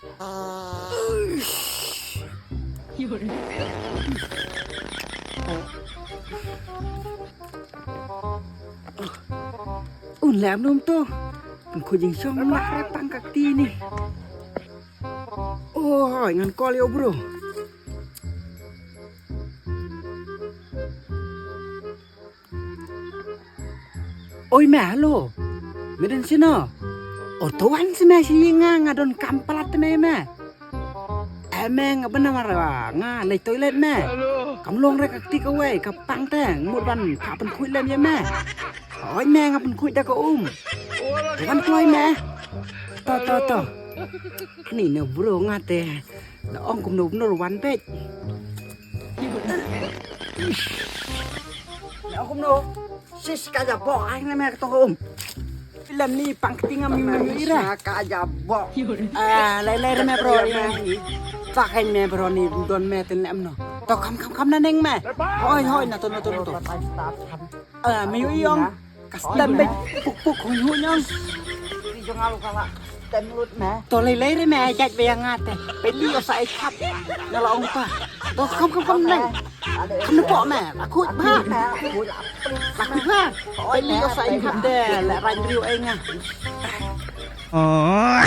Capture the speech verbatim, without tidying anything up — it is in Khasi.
Un lem num to. Pynkhut jingshong lah re pang ka kti ni. Oi, ngan call ïa u bro. Oi me, hello. Me don shano? O to wan sha me sha ïing nga, nga don kam palat te me me. Eh me, nga bynamar nga leit toilet me. Kam long re ka kti kawei, ka pang te, nga mut ban phah pynkhuid lem ïa me. Oi me, nga pynkhuid da ka um. To wan kloi me. To to to. Ani ne bro nga te. La ong kumno kumno wan beit. La ong kumno. Sis ka ja bok ai ne me ka to um. Film ni pang kti ngam ïohi re. Ka ja bok. Ah, lai lai re me bro. Sa kain me bro ni don me tin em no. To kham kham kham na neng me. Hoi hoi na to na to na to. Ah, me ïohi ong. Ka stem beit puk puk huñ huñ ong. Ti jong nga lu ka la stem lut me. To lai lai re me jait ba ïa nga te. Peli o sa ai khap. Nga la ong ta. To kham kham kham neng. Kham ne pok me. La khuid bha. La khuid bha. Peli o sa ai khap de. La rang riu ai nga. Oh.